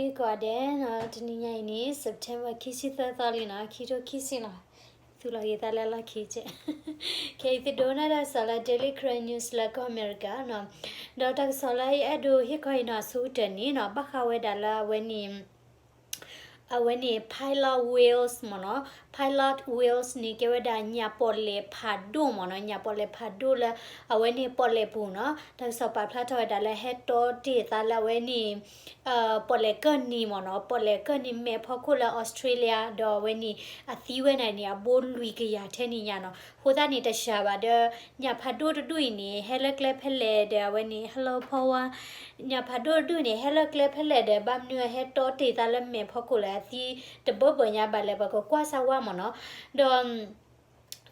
ဂ့ၤကိးဂၤဒဲးနီၤ, တနံၤညါအံၤန့ၣ် September ခံဆံသၢသီလံနီၤ, ခံထိခံဆံလီၤ. သူၣ်လီၤဂ့ၤသးလၢလီၢ်ခံကဲး. ခဲအံၤသုဒိးနၢ်ဒၣ်စီၤလၢ Daily Karen News လၢကီၢ်အမဲရကၤနီၤ, ဒီးတၢ်ကစီၣ်လၢယအဲၣ်ဒိးဟ့ၣ်ခီအံၤနီၤ အဆိကတၢၢ်န့ၣ်နီၤ ဘၣ်ဃးဝဲဒၣ်လၢအဝဲန့ၣ် အဝဲန့ၣ် pilot whales မ့ၢ်နီၤ, pilot whales န့ၣ် ကဲဝဲဒၣ်ညၣ်ပီၣ်လဲၣ်ဖးဒိၣ်မ့ၢ်နီၤ, ညၣ်ပီၣ်လဲၣ်ဖးဒိၣ်လၢ အဝဲန့ၣ်ပီၣ်လဲၣ်ပူၤနီၤ, တၢ်ကစီၣ်ပာ်ဖျါထီၣ်ဝဲဒၣ်လၢဟဲတီတ့ၢ်သးလၢအဝဲန့ၣ် ပီၣ်လဲၣ်ကၢၢ်နံၤမ့ၢ်နီၤ, ပီၣ်လဲၣ်ကၢၢ်နံၤမဲာ်ဖီခိၣ်လၢ Australia ဒီးအဝဲန့ၣ် အသံဝဲဒၣ်န့ၣ် အဘိလွံၢ်ကယၤထဲန့ၣ်ညါနီၤ. အဃိသတးန့ၣ် တစှၤဘၣ်ဒီး ညၣ်ဖးဒိၣ်တဒူၣ်အံၤန့ၣ် ဟဲလၢကျဲဖဲလဲၣ်ဒီး အဝဲန့ၣ် hello ဖီဝါ, ညၣ်ဖးဒိၣ်တဒူၣ်န့ၣ် ဟဲလၢကျဲဖဲလဲၣ်ဒီး ဘၣ်မနုၤဟဲတီတ့ၢ်သးလၢမဲာ်ဖီခိၣ်လဲၣ်, အသံတဘၢဘၢၣ်ညါဘၣ်လဲၣ်, ပကကွၢ်စၢ်ဝါမ့ၢ်နီၤ. ဒီး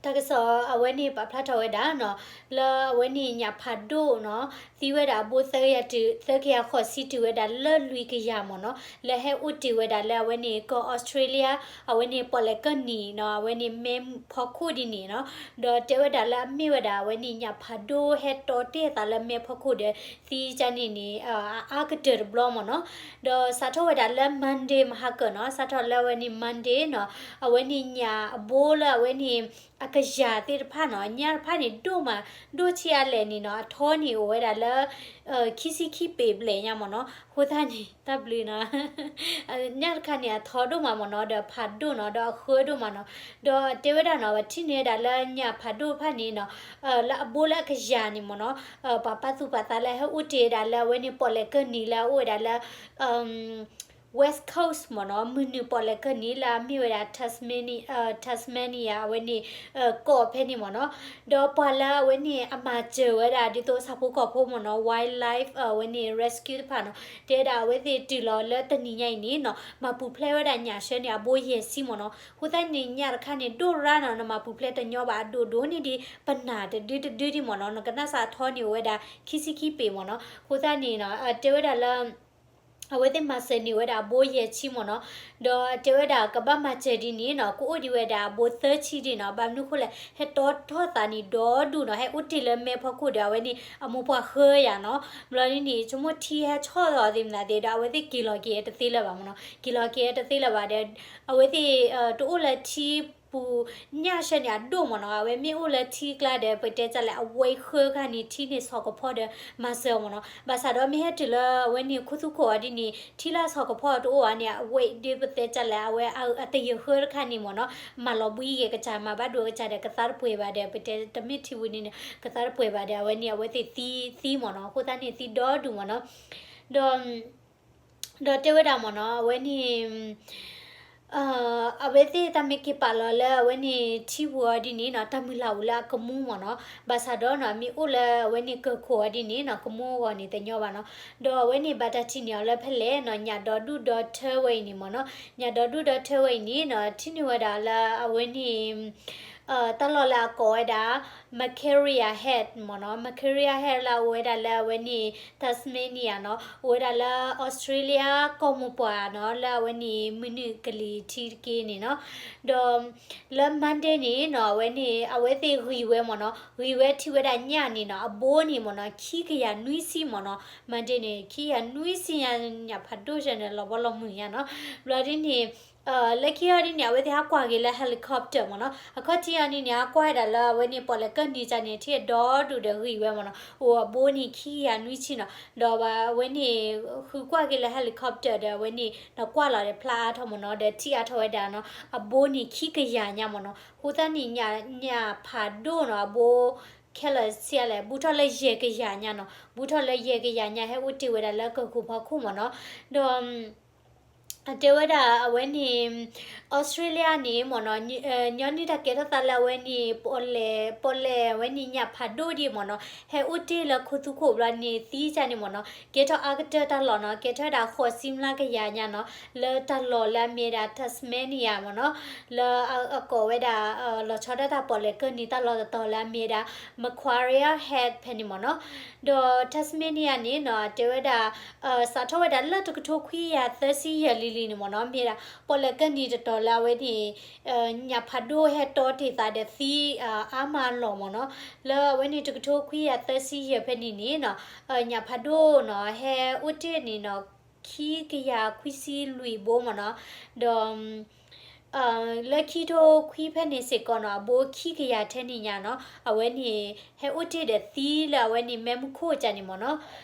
တၢ်ကစီၣ်အဝဲန့ၣ်ပာ်ဖျါထီၣ်ဝဲဒၣ်နီၤ, လၢအဝဲန့ၣ်ညၣ်ဖးဒိၣ်နီၤ, သံဝဲဒၣ်အဘိသၢကယၤတုၤ သၢကယၤဃိးဆံတုၤဝဲဒၣ်လၢလွံၢ်ကယၤမ့ၢ်နီၤ, လၢဟဲအိၣ်တ့ၢ်ဝဲဒၣ်လၢအဝဲန့ၣ်ကီၢ် Australia အဝဲန့ၣ်ပီၣ်လဲၣ်ကၢၢ်နံၤနီၤ, အဝဲန့ၣ်မဲာ်ဖီခိၣ်ဒ်န့ၣ်နီၤ. ဒီးတဲဝဲဒၣ်လၢအမ့ၢ်ဝဲဒၣ်အဝဲန့ၣ်ညၣ်ဖးဒိၣ်ဟဲတီတ့ၢ်သးလၢမဲာ်ဖီခိၣ်ဒီး သံကန့ၣ်န့ၣ် အအါကတၢၢ်တဘျီမ့ၢ်နီၤ. ဒီးစးထီၣ်ဝဲဒၣ်လၢ Monday မဟါကၢၢ်နီၤ, စးထီၣ်လၢအဝဲန့ၣ် Monday နီၤ, အဝဲန့ၣ်ညၣ်အဘိလၢအဝဲန့ၣ် အကယၤသ့ၣ်တဖၣ်နီၤ, ညၣ်တဖၣ်န့ၣ်ဒိၣ်မး, ဒိၣ်ဆံးအါလဲၣ်န့ၣ်နီၤ, အထီန့ၣ်အိၣ်ဝဲဒၣ်လၢ ခံဆံခံပ့ၤဘျဲၣ်ညါမ့ၢ်နီၤ. အဃိသတးန့ၣ် တၢ်ဘျုးနီၤ, ညၣ်တခါန့ၣ်အထီဒိၣ်မးမ့ၢ်နီၤ, ဒီးဖးဒိၣ်နီၤ, ဒီးအဃၢဒိၣ်မးနီၤ. ဒီးတဲဝဲဒၣ်နီၤ, ပထံၣ်န့ၢ်ဝဲဒၣ်လၢညၣ်ဖးဒိၣ်တဖၣ်န့ၣ်နီၤ, လၢအဘိလၢအကယၤန့ၣ်မ့ၢ်နီၤ, ပှၤပာ်သူၣ်ပာ်သးလၢဟဲအိၣ်တ့ၢ်ဝဲဒၣ်လၢအဝဲန့ၣ်ပီၣ်လဲၣ်ကၢၢ်နံၤလၢအအိၣ်ဝဲဒၣ်လၢ West Coast မ့ၢ်နီၤ, မုၢ်နုာ်ပီၣ်လဲၣ်ကၢၢ်နံၤလၢအမ့ၢ်ဝဲဒၣ် Tasmania, Tasmania အဝဲန့ၣ် ကီၢ်ဖဲန့ၣ်မ့ၢ်နီၤ. ဒီးပှၤလၢအဝဲန့ၣ်အမၤစၢၤဝဲဒၣ် ဒ်သိးဆၣ်ဖိကီၢ်ဖိမ့ၢ်နီၤ, wildlife အဝဲန့ၣ် rescue တဖၣ်နီၤ, တဲဝဲဒၣ်အဝဲသ့ၣ်တုၤလီၤလၢတနံၤညါအံၤန့ၣ်နီၤ, မၤပူၤဖျဲးဝဲဒၣ်ညၣ်ဆှၢန့ၣ် အဘိယဲၢ်ဆံမ့ၢ်နီၤ. အဃိသတးန့ၣ် ညၣ်တခါန့ၣ် ဒိၣ်ရါနီၤ, နမၤပူၤဖျဲးတညီဘၣ်, အဒိၣ်ဒိၣ်န့ၢ်ဒံး ပနၢ်တဒုတဒုဒံးမ့ၢ်နီၤ, နကနၣ်စးထီန့ၢ်ဝဲဒၣ် ခံဆံခံပ့ၤမ့ၢ်နီၤ. အဃိသတးန့ၣ်နီၤ, တဲဝဲဒၣ်လၢ အဝဲသ့ၣ်မၤစၢၤန့ၢ်ဝဲဒၣ်အဘိယဲၢ်ဆံမ့ၢ်နီၤ, ဒီးတဲဝဲဒၣ်ကဘၣ်မၤစၢၤဒ်န့ၣ်နီၤ, ကအိၣ်ဒံးဝဲဒၣ်အဘိသၢဆံဒံးနီၤ, ဘၣ်မနုၤအဃိလဲၣ်, ဟဲတီထီၣ်သးန့ၣ်ဒီဒူၣ်နီၤ, ဟဲအိၣ်တ့ၢ်လၢမဲာ်ဖီခိၣ်ဒီး အဝဲန့ၣ်အမိၢ်ပှၢ်ဃၢယၤနီၤ, ဘျီဒ်န့ၣ် ဆိကမိၣ်ထံဟဲဆီၣ်သီးသ့ၣ်မနုၤသ့ၣ်ဒီး အဝဲသ့ၣ်က့ၤလီၤက့ၤတသ့လၢၤဘၣ်မ့ၢ်နီၤ, က့ၤလီၤက့ၤတသ့လၢၤဘၣ်ဒီး အဝဲသ့ၣ် တအိၣ်လၢထံပူၤ ညၣ်ဆှၢန့ၣ်အဒိၣ်မ့ၢ်နီၤ, အဝဲမ့ၢ်အိၣ်လၢထံကျါဒီး ပတဲတၢ်လဲၣ် အဝဲဃၢခါန့ၣ် ထံန့ၣ်ဆီၣ်ကဖီဒီးမၤစၢၤအီၤမ့ၢ်နီၤ, ဘၣ်ဆၣ်ဒီးမ့ၢ်ဟဲတုၤလၢအဝဲန့ၣ်ခူသူၣ်ခိၣ်အီၤဒ်န့ၣ် ထံလၢဆီၣ်ကဖီတအိၣ်ဘၣ်န့ၣ် အဝဲဒ်ပတဲတၢ်လဲၣ် အဝဲအတယၢၢ်ဃၢတခါန့ၣ်မ့ၢ်နီၤ, မၤလီၤဘှံးဂ့ၤကစၢ် မၤဘၣ်ဒိကစၢ်ဒီး ကသါတပှဲၤဘၣ်ဒီး ပတဲတမ့ၢ်ထံဝံၤန့ၣ် ကသါတပှဲၤဘၣ်ဒီး အဝဲန့ၣ် အဝဲသ့ၣ်သံ သံမ့ၢ်နီၤ, အဃိသတးန့ၣ် သံဒီဒူၣ်မ့ၢ်နီၤ, ဒီး ဒီးတဲဝဲဒၣ်မ့ၢ်နီၤ အဝဲန့ၣ် အဝဲသ့ၣ်တၢ်မ့ၢ်က့ၤပာ်လီၤလၢအဝဲန့ၣ်ထံပူၤအီၤဒ်န့ၣ်နီၤ တၢ်မုၢ်လၢ်အိၣ်လၢအကမူမ့ၢ်နီၤ, ဘၣ်ဆၣ်ဒီးနီၤ မ့ၢ်အိၣ်လၢအဝဲန့ၣ်ကၢၢ်ခိၣ်အီၤဒ်န့ၣ်နီၤ ကမူအဂီၢ်န့ၣ်တညီဘၣ်နီၤ, ဒီးအဝဲန့ၣ်ဘၣ်တၢ်ထံၣ်န့ၢ်အီၤလၢဖဲလဲၣ်နီၤ ညၣ်ဒီဒူၣ်ဒီထၢဝဲအံၤန့ၣ်မ့ၢ်နီၤ, ညၣ်ဒီဒူၣ်ဒီထၢဝဲအံၤန့ၣ်နီၤ ထံၣ်န့ၢ်ဝဲဒၣ်လၢအဝဲန့ၣ် တၢ်လီၢ်လၢအကိးဝဲဒၣ် Macquarie Head မ့ၢ်နီၤ, Macquarie Head လၢအအိၣ်ဝဲဒၣ်လၢအဝဲန့ၣ် Tasmania နီၤ, အိၣ်ဝဲဒၣ်လၢ Australia ကီၢ်မိၢ်ပှၢ်နီၤ လၢအဝဲန့ၣ်မုၢ်နုာ်ကလံၤထံးတက့ၢ်န့ၣ်နီၤ, ဒီးလၢ Monday န့ၣ်နီၤ အဝဲန့ၣ် အဝဲသ့ၣ်ဂံၢ်ဝဲမ့ၢ်နီၤ, ဂံၢ်ဝဲထံၣ်ဝဲဒၣ်ညၣ်န့ၣ်နီၤ အဘိန့ၣ်မ့ၢ်နီၤ ခံကယၤနွံဆံမ့၁ီၤနီၤ, Monday န့ၣ် ခံကယၤနွံဆံညါ ညၣ်ဖးဒိၣ်စၢၤန့ၣ် လီၤဘီလီၤမုၢ်ညါနီၤ, ဘျီဒ်န့ၣ် လၢခံအီၤဒ်န့ၣ် အဝဲသ့ၣ်ဟးကွၢ်က့ၤလၢ helicopter မ့ၢ်နီၤ, အခီၣ်ထံးအီၤဒ်န့ၣ် ဟးကွၢ်ဝဲဒၣ်လၢအဝဲန့ၣ် ပီၣ်လဲၣ်ကၢၢ်နံၤတၢ်န့ၣ် ထံၣ်အဒီဒူၣ်ဒီးဂံၢ်ဝဲမ့ၢ်နီၤ, အိၣ်အဘိန့ၣ် ခံကယၤနွံဆံနီၤ, ဒီးအဝဲန့ၣ် ဃုကွၢ်က့ၤလၢ helicopter ဒီးအဝဲန့ၣ် နကွၢ်လီၤဒီးဖျါအါထီၣ်မ့ၢ်နီၤ, ဒီးထံၣ်အါထီၣ်ဝဲဒၣ်နီၤ, အဘိန့ၣ် ခံကယၤညါမ့ၢ်နီၤ, အဃိသတးန့ၣ် ညၣ်ဖးဒိၣ်နီၤ အဘိ ခဲလၢာ်ဆံးလဲၣ် ဘူးထီၣ်လၢယဲၢ်ကယၤညါနီၤ, ဘူးထီၣ်လၢယဲၢ်ကယၤညါ ဟဲအိၣ်တ့ၢ်ဝဲဒၣ်လၢကၢၢ်ခိၣ်ဖီခိၣ်မ့ၢ်နီၤ, ဒီး တဲဝဲဒၣ်အဝဲန့ၣ် Australia န့ၣ်မ့ၢ်နီၤ, ညီနုၢ်တၢ်ကဲထီၣ်သးလၢအဝဲန့ၣ် ပီၣ်လဲၣ် ပီၣ်လဲၣ်အဝဲန့ၣ် ညၣ်ဖးဒိၣ်ဒ်မ့ၢ်နီၤ, ဟဲအိၣ်တ့ၢ်လၢခိသူခိၣ်ဘျီန့ၣ် သံကန့ၣ်မ့ၢ်နီၤ, ကဲထီၣ်အါကတၢၢ်တၢ်လီၢ်နီၤ, ကဲထီၣ်ဝဲဒၣ်ဃိးဆံမျးကယၤညါနီၤ, လၢတၢ်လီၢ်လၢအမ့ၢ်ဝဲဒၣ် Tasmania မ့ၢ်နီၤ, လၢအကိးဝဲဒၣ် လီၤဆီဒၣ်တၢ်ပီၣ်လဲၣ်ကၢၢ်နံၤတၢ်လီၢ်တတီၤလၢအမ့ၢ်ဝဲဒၣ် Macquarie Head ဖဲန့ၣ်မ့ၢ်နီၤ, ဒီး Tasmania န့ၣ်နီၤ တဲဝဲဒၣ် စးထီၣ်ဝဲဒၣ်လၢတကထိခွံကယၤသၢဆံယဲၢ်လံၤလံၤန့ၣ်မ့ၢ်နီၤ, မ့ၢ်ဝဲဒၣ် ပီၣ်လဲၣ်ကၢၢ်နံၤတတီၤလၢအဝဲန့ၣ် ညၣ်ဖးဒိၣ်ဟဲတီတ့ၢ်သးဒီးသံ အါမးလီၤမ့ၢ်နီၤ, လၢအဝဲန့ၣ်တကထိခွံကယၤသၢဆံယဲၢ်ဖဲန့ၣ်န့ၣ်နီၤ, ညၣ်ဖးဒိၣ်နီၤ ဟဲအိၣ်တ့ၢ်န့ၣ်နီၤ ခံကယၤခွံဆံလွံၢ်ဘိမ့ၢ်နီၤ, ဒီး လၢခံထိခွံဖဲန့ၣ်စ့ၢ်ကီးနီၤ အဘိခံကယၤထဲန့ၣ်ညါနီၤ အဝဲန့ၣ် ဟဲအိၣ်တ့ၢ်ဒီးသံလၢအဝဲန့ၣ် မဲမူခိၣ်ကန့ၣ်မ့ၢ်နီၤ,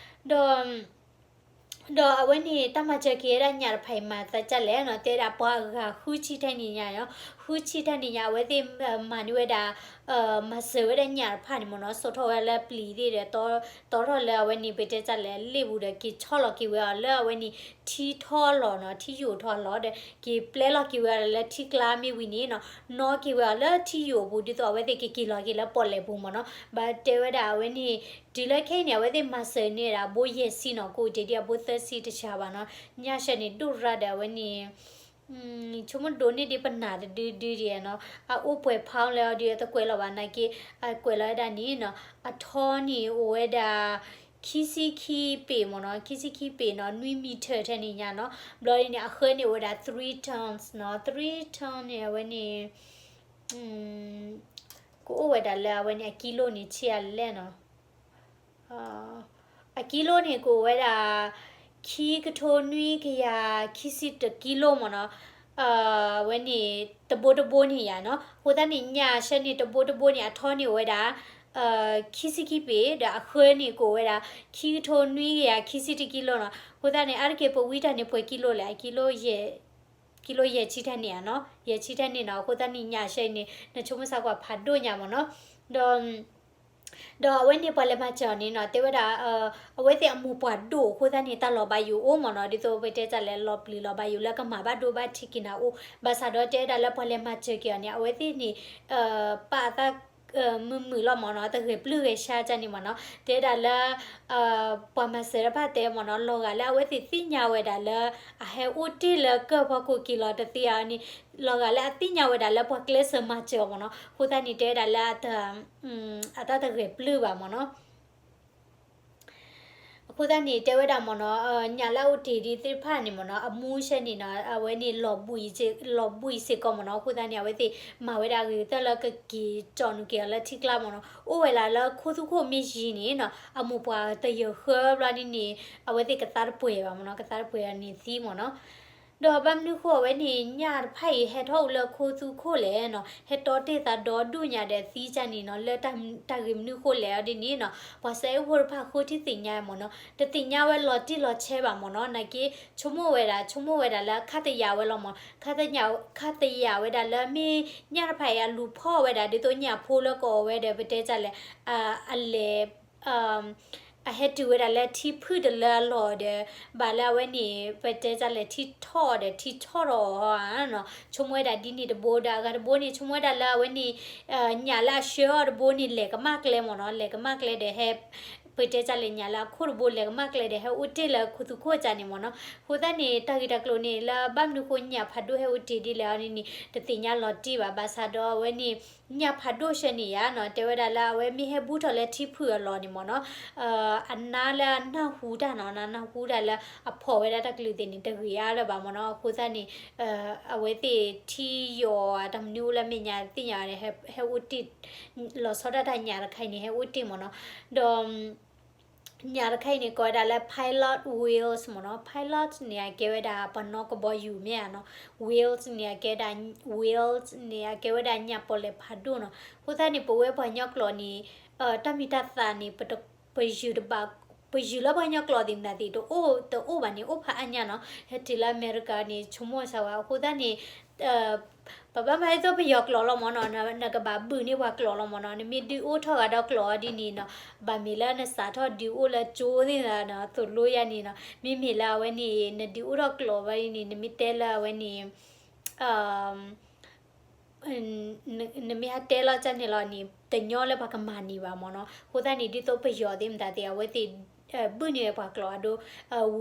ဒီး ဒီးအဝဲန့ၣ် တၢ်မၤစၢၤက့ၤဝဲဒၣ်ညၣ်တဖၣ်အံၤမၤသးဒ်လဲၣ်နီၤ, တဲဒၣ်ပှၤအဂၤဃုဆံထဲန့ၣ်ညါနီၤ, ဃုဆံထဲန့ၣ်ညါ အဝဲသ့ၣ်မၤန့ၢ်ဝဲဒၣ် မၤစၢၤဝဲဒၣ်ညၣ်တဖၣ်န့ၣ်မ့ၢ်နီၤ, စိာ်ထီၣ်ဝဲလၢပျံၤသ့ၣ်ဒီး တီထီၣ်လၢအဝဲန့ၣ် ပတဲတၢ်လဲၣ် လ့ၣ်ပူၤဒီး က့ၤဆီၣ်လီၤက့ၤဝဲအီၤလၢအဝဲန့ၣ် ထံထီၣ်လီၤနီၤ, ထံယိာ်ထီၣ်လီၤဒီး က့ၤပျဲလီၤက့ၤဝဲအီၤလၢထံကျါမ့ၢ်ဝံၤန့ၣ်နီၤ, နီၣ်က့ၤဝဲအီၤလၢထံယိာ်ပူၤ ဒ်သိးအဝဲသ့ၣ်ကက့ၤလီၤက့ၤလၢပီၣ်လဲၣ်ပူၤမ့ၢ်နီၤ, ဘၣ်တဲဝဲဒၣ်အဝဲန့ၣ် တုၤလၢခဲအံၤန့ၣ် အဝဲသ့ၣ်မၤစၢၤန့ၢ်ဒၣ်အဘိယဲၢ်ဆံနီၤ, ကအိၣ်တ့ၢ်ဒံးအဘိသၢဆံတဆးဘၣ်နီၤ, ညၣ်ဆဲန့ၣ်ဒိၣ်ရၣ်ဒီးအဝဲန့ၣ် ဆိကမိၣ်ဒိးန့ၢ်ဒံးပနၢ်တဒုဒုဒံးနီၤ, အအိၣ်ပှဲၤဖီလဲၣ်အီၤဒီး တကွဲးလီၤဘၣ်နာ်က့ အကွဲးလီၤဝဲဒၣ်န့ၣ်နီၤ, အထီန့ၣ်အိၣ်ဝဲဒၣ် ခံဆံခံပ့ၤမ့ၢ်နီၤ, ခံဆံခံပ့ၤနီၤ, နွံမံထၢၣ်ထဲန့ၣ်ညါနီၤ, ဘျီဒ်န့ၣ် အဃၢန့ၣ်အိၣ်ဝဲဒၣ် three tons နီၤ, three ton န့ၣ် အဝဲန့ၣ် ကအိၣ်ဝဲဒၣ်လၢအဝဲန့ၣ် အကံလိၣ်န့ၣ် ဆံးအလဲၣ်နီၤ အကံလိၣ်န့ၣ် ကအိၣ်ဝဲဒၣ် ခံကထိနွံကယၤခံဆံတကံလိၣ်မ့ၢ်နီၤ, အဝဲန့ၣ် တဘိတဘိန့ၣ်ယါနီၤ, အဃိသတးန့ၣ် ညၣ်ဆဲန့ၣ် တဘိတဘိန့ၣ် အထီန့ၣ်အိၣ်ဝဲဒၣ် ခံဆံခံပ့ၤ ဒီးအဃၢန့ၣ် ကအိၣ်ဝဲဒၣ် ခံကထိနွံကယၤခံဆံတကံလိၣ်နီၤ, အဃိသတးန့ၣ် အါတက့ၢ်ပဝံတၢ်န့ၣ် ပှဲၤကံလိၣ်လဲၣ်, အကံလိၣ် ကံလိၣ်ယဲၢ်ဆံထဲန့ၣ်ဧါနီၤ, ယဲၢ်ဆံထဲန့ၣ်နီၤ, အဃိသတးန့ၣ် ညၣ်ဆဲအံၤန့ၣ် နဆိကမိၣ်စ့ၢ်ကီးဖးဒိၣ်ညါမ့ၢ်နီၤ, ဒီး ဒီးအဝဲန့ၣ်ပှၤလဲၤမၤစၢၤအီၤန့ၣ်နီၤ, တဲဝဲဒၣ် အဝဲသ့ၣ်အမိၢ်ပှၢ်ဒိၣ်အဃိသတးန့ၣ် တၢ်လီၤဘၣ်ယိၣ်အိၣ်မ့ၢ်နီၤ, ဒ်သိးပတဲတၢ်လဲၣ် လီၤပျံၤလီၤဘၣ်ယိၣ်လၢကမၤဘၣ်ဒိဘၣ်ထံးက့ၤနၤအိၣ်, ဘၣ်ဆၣ်ဒီးတဲဝဲဒၣ်လၢပှၤလဲၤမၤစၢၤက့ၤအီၤန့ၣ် အဝဲသ့ၣ်န့ၣ် ပာ်အသး မုာ်မုာ်လီၤမ့ၢ်နီၤ, တဂဲၤပျုၢ်ဂဲၤဆှါတၢ်န့ၣ်မ့ၢ်နီၤ, တဲဒၣ်လၢ ပှၤမၤစၢၤတဖၣ်တဲမ့ၢ်နီၤ, လီၤဂာ်လၢအဝဲသ့ၣ်သ့ၣ်ညါဝဲဒၣ်လၢ အဟဲအိၣ်တ့ၢ်လၢကၢၢ်ဖီခိၣ်က့ၤလီၤတသ့အီၤန့ၣ်, လီၤဂာ်လၢအသ့ၣ်ညါဝဲဒၣ်လၢပှၤကျဲးစၢးမၤစၢၤအီၤမ့ၢ်နီၤ, အဃိသတးန့ၣ် တဲဝဲဒၣ်လၢ အတၢ်တဂဲၤပျုၢ်ဘၣ်မ့ၢ်နီၤ. အဃိသတးန့ၣ် တဲဝဲဒၣ်မ့ၢ်နီၤ, ညၣ်လၢအအိၣ်တ့ၢ်ဒံးသ့ၣ်တဖၣ်န့ၣ်မ့ၢ်နီၤ, အမူဆဲန့ၣ်နီၤ, အဝဲန့ၣ် လီၤဘှံးစ့ၢ်ကီးမ့ၢ်နီၤ, အဃိသတးန့ၣ် အဝဲသ့ၣ်မၤဝဲဒၣ်အဂ့ၤကတၢၢ်လၢကက့ၤကၠီၣ်နုာ်က့ၤအီၤလၢထံကျါမ့ၢ်နီၤ, အိၣ်ဝဲဒၣ်လၢခိသူခိၣ်မ့ၢ်ယံၤန့ၣ်နီၤ, အမိၢ်ပှၢ်တယၢၢ်ဃၢဘျီဒ်န့ၣ် အဝဲသ့ၣ်ကသါတပှဲၤဘၣ်မ့ၢ်နီၤ, ကသါတပှဲၤအီၤန့ၣ်သံမ့ၢ်နီၤ. ဒီးဘၣ်မနုၤဃိအဝဲန့ၣ် ညၣ်တဖၣ်အံၤဟဲထီၣ်အိၣ်လၢခိသူခိၣ်လဲၣ်နီၤ, ဟဲတီတ့ၢ်သးဒီဒူၣ်ညါဒီးသံကၢ်န့ၣ်နီၤ, လၢတၢ်ဂ့ၢ်မနုၤဃိလဲၣ်အီၤဒ်န့ၣ်နီၤ, ပှၤစဲအ့ၣ်ဖိတဖၣ်ဃိထံသ့ၣ်ညါမ့ၢ်နီၤ, တသ့ၣ်ညါဝဲလီၤတံၢ်လီၤဆဲးဘၣ်မ့ၢ်နီၤ, နာ်က့ ဆိကမိၣ်ဝဲဒၣ် ဆိကမိၣ်ဝဲဒၣ်လၢခါသယၣ်ဝဲလီၤမ့ၢ်, ခါသယၣ်ဝဲဒၣ်လၢမ့ၢ်ညၣ်တဖၣ်အံၤအလူၤဖီၣ်ဝဲဒၣ် ဒ်သိးညၣ်ဖိလၢကအီၣ်ဝဲဒီး ပတဲတၢ်လဲၣ်, အလဲၤ အဟဲတုၤဝဲဒၣ်လၢထံဖုၣ်တလၢအလီၢ်ဒီး ဘၣ်လၢအဝဲန့ၣ် ပတဲတၢ်လဲၣ် ထံထီၣ်ဒီး ထံထီၣ်ထီၣ်အီၤဧါနီၤ, ဆိကမိၣ်ဝဲဒၣ်ဒ်န့ၣ်တဘိဒီး အဂၤတဘိန့ၣ် ဆိကမိၣ်ဝဲဒၣ်လၢအဝဲန့ၣ် ညၣ်လၢအဆှၢအီၤတဘိန့ၣ် လဲၤကမၣ်ကျဲမ့ၢ်နီၤ, လဲၤကမၣ်ကျဲဒီးဟဲ ပတဲတၢ်လဲၣ် ညၣ်လၢအခိၣ်တဘိလဲၤကမၣ်ကျဲဒီး ဟဲအိၣ်တ့ၢ်လၢခိသူခိၣ်ကၢ်န့ၣ်မ့ၢ်နီၤ. အဃိသတးန့ၣ် တၢ်ဂ့ၢ်တၢ်ကျိၤန့ၣ် လၢဘၣ်မနုၤဃိညၣ်ဖးဒိၣ်ဟဲအိၣ်တ့ၢ်ဒ်လဲၣ်အီၤန့ၣ် တသ့ၣ်ညါလီၤတံၢ်ဘၣ်. ဘၣ်ဆၣ်ဒီးအဝဲန့ၣ် ညၣ်ဖးဒိၣ်ဆၢန့ၣ်ယါနီၤ, တဲဝဲဒၣ်လၢအဝဲမ့ၢ်ဟဲဘူးထီၣ်လၢထံဖုၣ်အလီၢ်န့ၣ်မ့ၢ်နီၤ, အနါလၢအနၢ်ဟူတၢ်နီၤ, နၢ်ဟူတၢ်လၢအဖီၣ်ဝဲဒၣ်တၢ်ကလုၢ်သ့ၣ်န့ၣ် တဂ့ၤအါလၢၤဘၣ်မ့ၢ်နီၤ. အဃိသတးန့ၣ် အဝဲသ့ၣ်ထံယီၤအတၢ်မနုၤအိၣ်လၢမဲာ်ညါသ့ၣ်ညါန့ၣ် ဟဲအိၣ်တ့ၢ် လီၤဆီဒၣ်တၢ်ညၣ်တခါအံၤန့ၣ် ဟဲအိၣ်တ့ၢ်မ့ၢ်နီၤ. ဒီး ညၣ်တခါအံၤန့ၣ် ကိးဝဲဒၣ်လၢ pilot whales မ့ၢ်နီၤ. Pilot န့ၣ် အကဲဝဲဒၣ်ပှၤနီၣ်ကဘီယူၤမ့ၢ်ဧါနီၤ. Whales န့ၣ် အကဲဝဲဒၣ် whales န့ၣ် အကဲဝဲဒၣ်ညၣ်ပီၣ်လဲၣ်ဖးဒိၣ်နီၤ. အဃိသတးန့ၣ် ပဝဲပှၤကညီကျိာ်န့ၣ် တၢ်မ့ၢ်တၢ်သးန့ၣ် ပယုၢ်တဘၣ် ပယုၢ်လၢပှၤကညီကျိာ်သ့ၣ်မတၤသ့ၣ် တအိၣ်တအိၣ်ဘၣ်န့ၣ် အိၣ်ဖးအါညါနီၤ. ဟဲတုၤလၢအမဲရကၤန့ၣ် ဆိကမိၣ်စၢ်ဝဲ အဃိသတးန့ၣ် ပဘၣ်မၤဒ်သိးပယီၤကျိာ်လီၤမ့ၢ်နီၤ, နကဘၣ်ဘုၣ်န့ၢ်ပှၤကျိာ်လီၤမ့ၢ်နီၤ, နမ့ၢ်ဒုးအိၣ်ထီၣ်ဂၤဒီးကျိာ်အီၤဒ်န့ၣ်နီၤ, ဘၣ်မ့ၢ်လၢနစးထီၣ်ဒုးအိၣ်လၢကၠိသ့ၣ်နီၤ, သိၣ်လိယါန့ၣ်နီၤ, မ့မ့ၢ်လၢအဝဲန့ၣ် နဒုးအိၣ်ထီၣ်ကျိာ်ဝဲဒ်န့ၣ် နမ့ၢ်တဲလၢအဝဲန့ၣ် နမ့ၢ်ဟဲတဲလီၤကၢ်န့ၣ်လီၤန့ၣ် တညီလၢပှၤကမၤန့ၢ်ဘၣ်မ့ၢ်နီၤ. အဃိသတးန့ၣ် ဒ်သိးပယီၤသ့ၣ်မတၤသ့ၣ် အဝဲသ့ၣ် ဘုၣ်န့ၢ်ဝဲပှၤကျိာ်အဒိ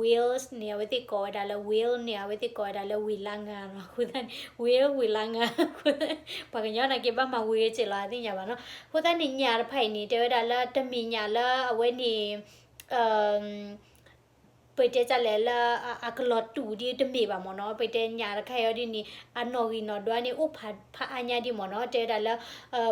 whales န့ၣ် အဝဲသ့ၣ်ကိးဝဲဒၣ်လၢ whale န့ၣ် အဝဲသ့ၣ်ကိးဝဲဒၣ်လၢဝ့ၢ်လါငါနီၤ. အဃိသတးန့ၣ် whale ဝ့ၢ်လါငါ အဃိသတး ပှၤကညီနာ်က့ဘၣ်မၤဝ့ၢ်က့ၤလီၤသ့ၣ်ညါဘၣ်နီၤ. အဃိသတးန့ၣ် ညၣ်တဖၣ်အံၤန့ၣ် တဲဝဲဒၣ်လၢတမ့ၢ်ညၣ်လၢအဝဲန့ၣ် ပတဲတၢ်လဲၣ်လၢ အကလီၤတူာ်ဒ်တမ့ၢ်ဘၣ်မ့ၢ်နီၤ, ပတဲညၣ်တခါအံၤဒ်န့ၣ် အနီၣ်ဂံၢ်နီၣ်ဒွးန့ၣ် အိၣ်ဖးအါညါဒ်မ့ၢ်နီၤ, တဲဝဲဒၣ်လၢ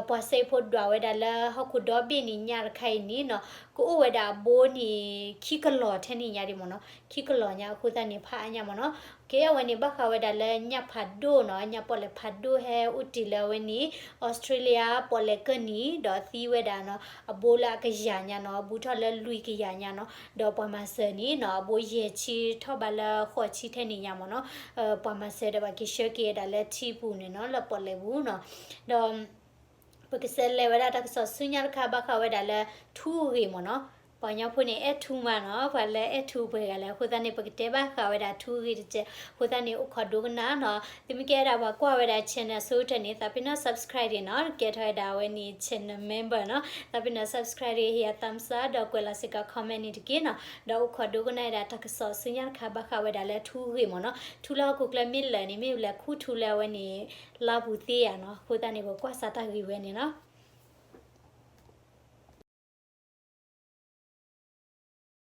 ပှၤစဲအ့ၣ်ဖိဒွးဝဲဒၣ်လၢဟီၣ်ခိၣ်ဒီဘ့ၣ်န့ၣ် ညၣ်တခါအံၤန့ၣ်နီၤ ကအိၣ်ဝဲဒၣ်အဘိန့ၣ် ခံကလီၤထဲန့ၣ်ညါဒ်မ့ၢ်နီၤ, ခံကလီၤညါအဃိသတးန့ၣ် ဖးအါညါမ့ၢ်နီၤ. ကဲအဝဲန့ၣ် ဘၣ်ဃးဝဲဒၣ်လၢညၣ်ဖးဒိၣ်နီၤ, ညၣ်ပီၣ်လဲၣ်ဖးဒိၣ်ဟဲအိၣ်တ့ၢ်လၢအဝဲန့ၣ် Australia ပီၣ်လဲၣ်ကၢၢ်နံၤ ဒီးသံဝဲဒၣ်နီၤ အဘိလၢအကယၤညါနီၤ, ဘူးထီၣ်လၢလွံၢ်ကယၤညါနီၤ, ဒီးပှၤမၤစၢၤန့ၣ်နီၤ အဘိယဲၢ်ဆံထီၣ်ဘးလၢဃိးဆံထဲန့ၣ်ညါမ့ၢ်နီၤ, ပှၤမၤစၢၤဒီးပှၤက့ၤဆှၢက့ၤဝဲဒၣ်လၢထံပူၤန့ၣ်နီၤ လၢပီၣ်လဲၣ်ပူၤနီၤ, ဒီး ပကစးလဲၤဝဲဒၣ်တၢ်ကစီၣ်ဆူညါတခါဘၣ်ဃးဝဲဒၣ်လၢထူဂ့ၢ်မ့ၢ်နီၤ, ပှၤကညီဖိန့ၣ် အဲၣ်ထူမးနီၤ, ပှၤလၢအဲၣ်ထူပှဲၤဂၤလဲၣ်, အဃိသတးန့ၣ် ပကတဲဘၣ်ဃးဝဲဒၣ်ထူဂ့ၢ်တစဲး, အဃိသတးန့ၣ် အိၣ်ခိးဒိကနၣ်နီၤ, သုမ့ၢ်ကဲဝဲဒၣ်ပှၤကွၢ်ဝဲဒၣ် channel အဆိကတၢၢ်န့ၣ် သးပ့ၤနီၣ် subscribe န့ၣ်နီၤ, ကဲထီၣ်ဝဲဒၣ်အဝဲန့ၣ် channel member နီၤ, သးပ့ၤနီၣ် subscribe ဟ့ၣ်ယၤ thumbs up ဒီးကွဲးလီၤစ့ၢ်ကီး comment န့ၣ်တက့ၢ်နီၤ, ဒီးအိၣ်ခိးဒိကနၣ်ဝဲဒၣ်တၢ်ကစီၣ်ဆူညါတခါဘၣ်ဃးဝဲဒၣ်လၢထူဂ့ၢ်မ့ၢ်နီၤ, ထူလၢဟီၣ်ခိၣ်ချၢမ့ၢ်လၢာ်န့ၣ် မ့ၢ်ဝဲလဲၤခူၣ်ထူလၢအဝဲန့ၣ် လါပူၤသ့ဧါနီၤ, အဃိသတးန့ၣ် ပကွၢ်စးတၢ်ဂ့ၢ်ဝဲန့ၣ်နီၤ.